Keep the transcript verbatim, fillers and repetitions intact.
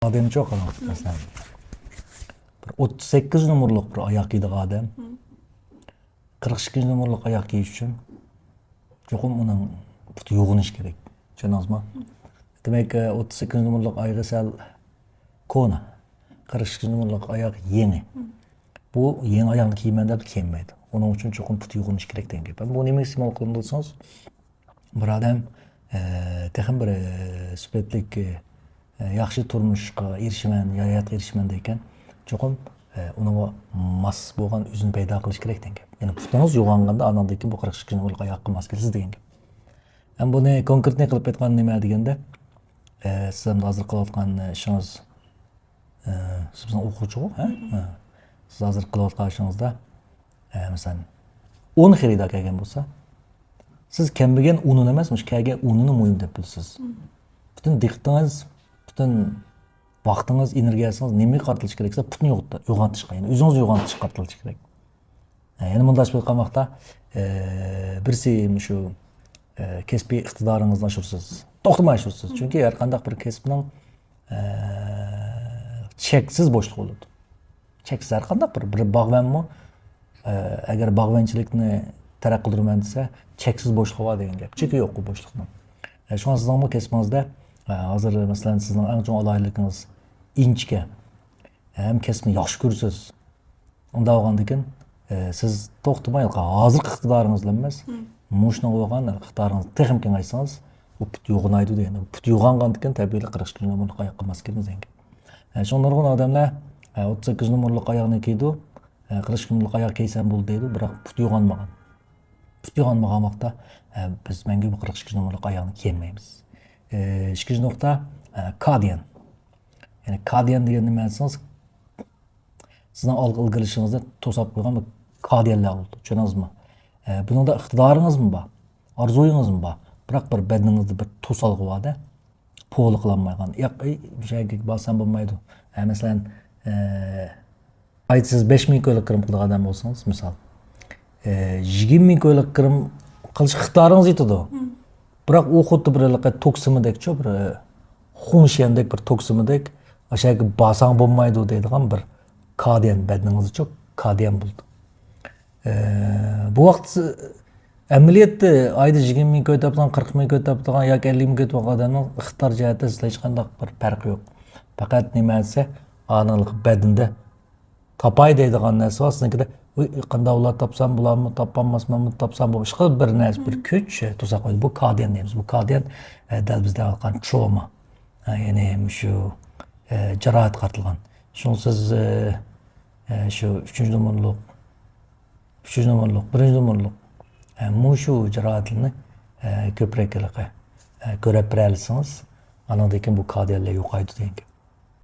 ئادەمچۇ قاراڭ، مەسىلەن، بىر ئوتتۇز سەككىز نومۇرلۇق بىر ئاياغ كىيىدىغان ئادەم قىرىق ئىككىنچى نومۇرلۇق ئاياغ كىيىش ئۈچۈن چوقۇم ئۇنىڭ پۇتى يوغىنىشى كېرەك. چۈشەندىڭىزمۇ؟ دېمەك، ئوتتۇز سەككىز نومۇرلۇق ئايىغى سەل كونا، قىرىق ئىككىنچى نومۇرلۇق ئاياغ يېڭى. بۇ يېڭى ئاياغنى كىيىمەن دەپ كىيەلمەيدۇ. ئۇنىڭ ئۈچۈن چوقۇم پۇتى يوغىنىشى كېرەك دېگەن گەپ. بۇ نېمىگە ئىستېمال قىلىنىدۇ دېسىڭىز، بىر ئادەم، ئە، تېخىمۇ بىر، ئە، سۈپەتلىك، ئە، ياخشى تۇرمۇشقا ئېرىشىمەن، ھاياتقا ئېرىشىمەن دەيدىكەن، چوقۇم، ئە، ئۇنىڭغا ماس بولغان ئۆزىنى پەيدا قىلىش كېرەك دېگەن گەپ. يەنى پۇتىڭىز يوغانغاندا، ئاندىن كېيىن بۇ قىرىق ئىككىنچى نومۇرلۇق ئاياغقا ماس كېلىسىز دېگەن گەپ. ھەم بۇنى كونكرېتنى قىلىپ ئېيتقان نېمە دېگەندە، ئە، سىز ھەم ھازىر قىلىۋاتقان ئىشىڭىز، ئە، سىز بىزنىڭ ئوقۇغۇچىغۇ، ھە؟ ھە. سىز ھازىر قىلىۋاتقان ئىشىڭىزدا، ئە، مەسىلەن، ئون خېرىدار كەلگەن بولسا، سىز كەلمىگەن ئونىنى ئەمەس، مۇشۇ كەلگەن ئونىنى مۇھىم دەپ بىلىسىز. پۈتۈن دىققىتىڭىز، پۈتۈن ۋاقتىڭىز، ئېنېرگىيەسىڭىز نېمىگە قارىتىلىشى كېرەك دېسە، پۇتنى يوغىنىتىش-، يوغانتىشقا، يەنى ئۆزىڭىزنى يوغانتىشقا قارىتىلىشى كېرەك. ئە، يەنە مۇنداق بىر قارىماقتا، ئە، بىرسى مۇشۇ، ئە، كەسپىي ئىقتىدارىڭىزنى ئاشۇرىسىز. توختىماي ئاشۇرىسىز. چۈنكى ھەر قانداق بىر كەسىپنىڭ، ئە، چەكسىز بوشلۇقى بولىدۇ. چەكسىز ھەر قانداق بىر، بىر باغۋەنمۇ، ئە، ئەگەر باغۋەنچىلىكنى تەرەققىي قىلدۇرىمەن دېسە، چەكسىز بوشلۇقى بار دېگەن گەپ. چېكى يوق بۇ بوشلۇقنىڭ. ئە، شۇڭا سىزنىڭمۇ كەسپىڭىزدە، ئە، ھازىر مەسىلەن سىزنىڭ ئەڭ چوڭ ئالاھىدىلىكىڭىز ئىنچىكە. ھەم كەسپىنى ياخشى كۆرىسىز. ئۇنداق بولغاندىكىن، ئە، سىز توختىماي ھازىرقى ئىقتىدارىڭىز بىلەن ئەمەس، مۇشۇنىڭغا بولغان ئىقتىدارىڭىزنى تېخىمۇ كېڭەيتسىڭىز، ئۇ پۇت يوغىنايدۇ دېگەن. پۇت يوغانغاندىكىن تەبىئىي قىرىق ئىككىنچى نومۇرلۇق ئاياغقا ماس كېلىدۇ دېگەن گەپ. ئە، شۇڭا نۇرغۇن ئادەملەر، ئە، ئوتتۇز سەككىز نومۇرلۇق ئاياغنى كىيىدۇ، ئە، قىرىق ئىككى نومۇرلۇق ئاياغ كىيسەم بولدى دەيدۇ، بىراق پۇت يوغانمىغان. پۇت يوغانمىغان ۋاقىتتا، ئە، بىز مەڭگۈ بۇ قىرىق ئىككى نومۇرلۇق ئاياغنى كىيەلمەيمىز. ئە، ئىككىنچى نۇقتا، ئە، كاردىيان. يەنى كاردىيان دېگەن نېمە دېسىڭىز، سىزنىڭ ئالغا ئىلگىرىلىشىڭىزنى توساپ قويغان بىر كاردىيانلار بولىدۇ. چۈشەندىڭىزمۇ؟ ئە، بۇنىڭدا ئىقتىدارىڭىزمۇ بار، ئارزۇيىڭىزمۇ بار، بىراق بىر بەدىنىڭىزدە بىر توسالغۇ بار-دە، پولا قىلالمايدىغان. ياق، ئەي، مۇشۇ يەرگە بارسام بولمايدۇ. ئە، مەسىلەن، ئە، ئايدا سىز بەش مىڭ كىلوگرام قىلىدىغان ئادەم بولسىڭىز، مىسال، ئە، يىگىرمە مىڭ كىلوگرام قىلىش ئىقتىدارىڭىز يېتىدۇ. بىراق ئۇ خۇددى بىر ھېلىقى توكسىمىدەكچۇ، بىر، ئە، خۇڭشيەندەك بىر توكسىمىدەك، ئاشۇ يەرگە بارساڭ بولمايدۇ دەيدىغان بىر كاردىيان، بەدىنىڭىزدىچۇ كاردىيان بولىدۇ. ئە، بۇ ۋاقىت ئەمەلىيەتتە ئايدا يىگىرمە مىڭ كوي تاپىدىغان، قىرىق مىڭ كوي تاپىدىغان ياكى ئەللىك مىڭ كوي تاپىدىغان ئادەمنىڭ ئىقتىدار جەھەتتە سىلەر ھېچقانداق بىر پەرقى يوق. پەقەت نېمە دېسە، ئانىڭلىق بەدىنىدە تاپاي دەيدىغان نەرسە بار، سىزنىڭكىدە، «ۋۇي، قانداق ئۇلار تاپسام بولامدۇ، تاپالماسمەنمۇ، تاپسام بولامدۇ؟» ئىشقىلىپ بىر نەرسە، بىر كۈچ توساپ قويىدۇ. بۇ كاردىيان دەيمىز. بۇ كاردىيان، ئە، دەل بىزدە قىلغان تروما. ئە، يەنى مۇشۇ، ئە، جاراھەتكە قارىتىلغان. شۇڭا سىز، ئە، ئە، شۇ ئۈچىنچى نومۇرلۇق، ئۈچىنچى نومۇرلۇق، بىرىنچى نومۇرلۇق، ئە، مۇشۇ جاراھەتلەرنى، ئە، كۆپرەك ھېلىقى، ئە، كۆرۈپ بېرەلىسىڭىز، ئانىڭدىن كېيىن بۇ كاردىياللار يوقايدۇ دېگەن گەپ.